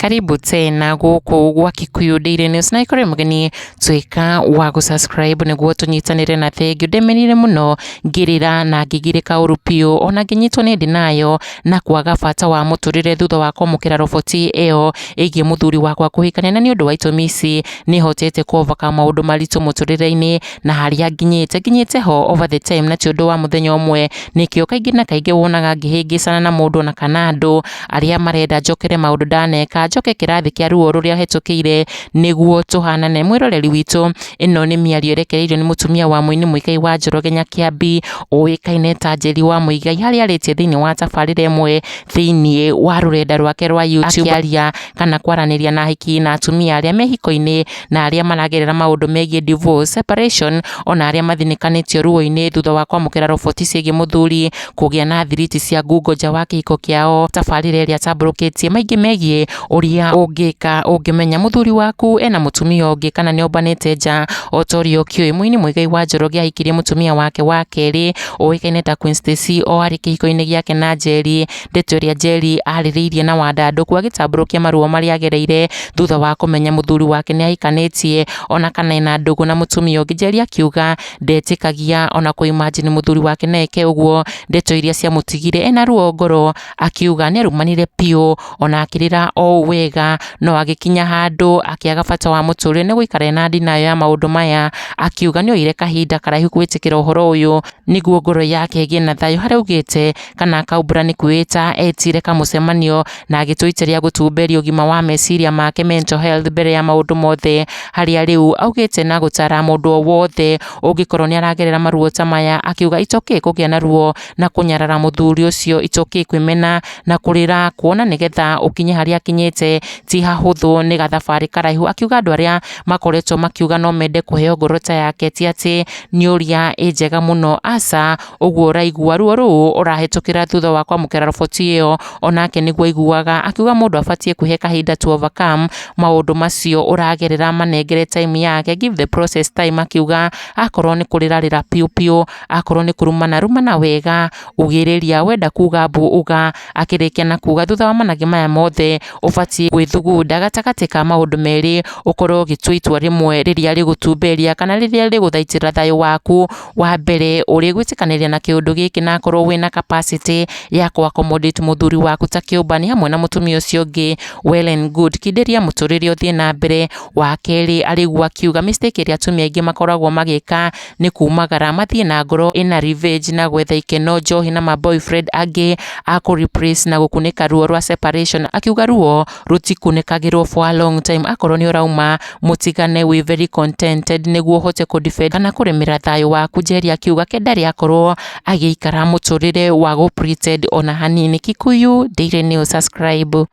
Karibu tena gũkũ gwa Kikuyu Daily News na ikorwo mũgeni tuĩka wa gũ-subscribe nĩguo tũnyitanĩre na thengiũ. Ndemenire mũno ngĩrĩra na ngĩgirĩka ũru biũ ona ngĩnyitwo nĩ ndinayo na kwaga bata wa mũtũrĩre thutha wa kwamũkĩra roboti ĩyo ĩgiĩ mũthuri wakwa kũhikania, na nĩ ũndũ wa itũmi ici nĩ hotete kũ overcome maũndũ maritũ mũtũrĩre-inĩ na harĩa nginyĩte nginyĩte ho over the time, na ti ũndũ wa mũthenya ũmwe. Nĩkĩo kaingĩ na kaingĩ wonaga ngĩhĩngĩcana na mũndũ ona kana andũ arĩa marenda njokere maũndũ ndaneka, njoke kĩrathi kĩa ruo rũrĩa hetũkĩire nĩguo tũhanane. Mwĩroreri witũ, ĩno nĩ mĩario ĩrekereirio nĩ mũtumia wa mũini Muigai wa Njoroge Nyakiambi ũĩkaine ta Njeri wa Muigai, harĩa arĩtie thĩinĩ wa tabarĩra ĩmwe thĩinĩ wa rũrenda rwake rwa YouTube, akĩaria kana kwaranĩria na ahiki na atumia arĩa me hiko-inĩ na arĩa maragerera maũndũ megiĩ divorce, separation, ona arĩa mathinĩkanĩtio ruo-inĩ thutha wa kwamũkĩra roboti ciĩgiĩ mũthuri kũgĩa na thiriti cia ngungo nja wa kĩhiko kĩao. Tabarĩra ĩrĩa atambũrũkĩtie maingĩ megiĩ ũrĩa ũngĩka ũngĩmenya mũthuri waku ena mũtumia ũngĩ kana nĩ ombanĩte nja. O ta ũrĩa ũkĩũĩ, mũini Muigai wa Njoroge ahikirie mũtumia wake wa kerĩ ũĩkaine ta Queen Stacy o arĩ kĩhiko-inĩ gĩake na Njeri. Ndeto ĩrĩa Njeri arĩrĩirie na Wandandũku agĩtambũrũkia maruo marĩa agereire thutha wa kũmenya mũthuri wake nĩ ahikanĩtie ona kana ena ndũgũ na mũtumia ũngĩ. Njeri akiuga ndetĩkagia ona kũ imagine mũthuri wake no eke ũguo, ndeto iria ciamũtigire ena ruo ngoro, akiuga nĩ arumanire biũ ona akĩrĩra o ũũ wega, no agĩkinya handũ akĩaga bata wa mũtũrĩre nĩ gũikara ena ndinayo ya maũndũ maya. Akiuga nĩ oire kahinda karaihu gwĩtĩkĩra ũhoro ũyũ nĩguo ngoro yake ĩgĩe na thayũ, harĩa augĩte kana akaumbũra nĩ kwĩĩta etire kamũcemanio na agĩtua itua rĩa gũtumberia ũgima wa meciria make mental health mbere ya maũndũ mothe, harĩa rĩu augĩte na gũtara mũndũ o wothe ũngĩkorwo nĩ aragerera maruo ta maya, akiuga it's okay kũgĩa na ruo na kũnyarara mũthuri ũcio, it's okay kwĩmena na kũrĩra, kuona nĩgetha ũkinye harĩa akinyĩte ti hahũthũ, nĩ gathabarĩ karaihu. Akiuga andũ arĩa makoretwo makiuga no mende kũheo ngoro ta yake ti atĩ nĩ ũrĩa ĩ njega mũno, aca, ũguo ũraigua ruo rũu ũrahĩtũkĩra thutha wa kwamũkĩra roboti ĩyo onake nĩguo aiguaga. Akiuga mũndũ abatiĩ kwĩhe kahinda to overcome maũndũ macio ũragerera, manengere time yake, give the process time. Akiuga akorwo nĩ kũrĩra rĩra piũ piũ, akorwo nĩ kũrumana rumana wega, ugĩrĩria, wenda kuga mbu uga. Akĩrĩkia na kuga thutha wa managĩ maya mothe ũbatiĩ gwĩthugunda gatagatĩ ka maũndũ merĩ, ũkorwo ũgĩtua itua rĩmwe rĩrĩa rĩgũtumberia kana rĩrĩa rĩgũthaitĩra thayũ waku. Wa mbere, ũrĩ gwĩtĩkanĩria na kĩũndũ gĩkĩ na akorwo wĩna capacity ya kũ accommodate mũthuri waku ta kĩũmba hamwe na mũtumia ũcio ũngĩ, well and good, kindĩria mũtũrĩre ũthiĩ na mbere. Wa kerĩ, arĩguo akiuga mistake ĩrĩa atumia aingĩ makoragwo magĩka nĩ kumagara mathiĩ na ngoro ĩna revenge na gwetha ikeno njohi na ma boyfriend angĩ a kũ replace na gũkunĩka ruo rwa separation. Akiuga ruo rũtikunĩkagĩrwo for a long time, akorwo nĩ ũrauma mũtigane wĩ very contented nĩguo ũhote kũ defend kana kũrĩmĩra thayũ waku. Njeri akiuga ke ndarĩ akorwo agĩikara mũtũrĩre wa gũ pretend ona hanini. Kikuyu Daily News, subscribe.